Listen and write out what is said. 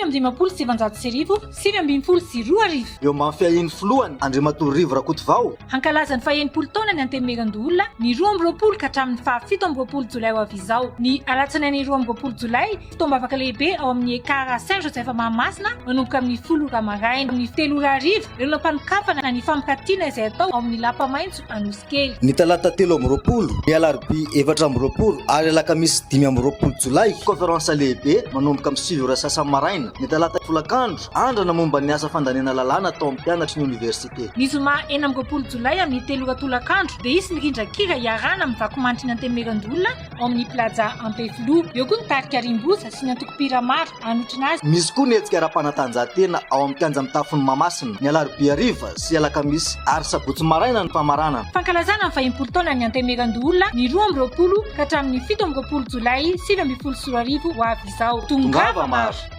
1959, 2019. Eo ambany fiahian'ny filohany, Andriamatoa Rivo Rakotovao. Hankalaza ny faha-60 taona ny Antenimierandoholona ny 22 ka hatramin'ny faha-27 jolay ho avy izao. Ny alatsinainy 22 jolay, fotoam-bavaka lehibe ao amin'ny Ekar Saint Joseph Mahamasina manomboka amin'ny 10 ora maraina. Amin'ny 3 ora hariva, lanonam-panokafana ny fampiratiana izay atao ao amin'ny Lapa Maitso Anosikely. Ny talata 23, ny alarobia 24 ary alakamisy 25 jolay, Conférence lehibe manomboka amin'ny 9 ora sasany maraina, ny talata folakandro, andrana momba ny asa fandaniana lalàna atao amin'ny mpianatry ny oniversite. Ny zoma 26 jolay amin'ny 3 ora tolakandro dia hisy ny rindran-kira iarahana amin'ny vakomandry ny Antenimierandoholona ao amin'ny Plaza Ampefiloha. Eo koa ny tarika Rimboza sy ny antokom-pihira maro hanotrona azy. Misy koa ny hetsika ara-panatanjahantena ao amin'ny kianja mitafon'i Mahamasina, ny alarobia hariva sy alakamisy ary sabotsy maraina ny famaranana. Fankalazana ny faha-60 taonan'ny Antenimierandoholona ny 22 ka hatramin'ny 27 jolay 2019 ho avy izao. Tongava maro!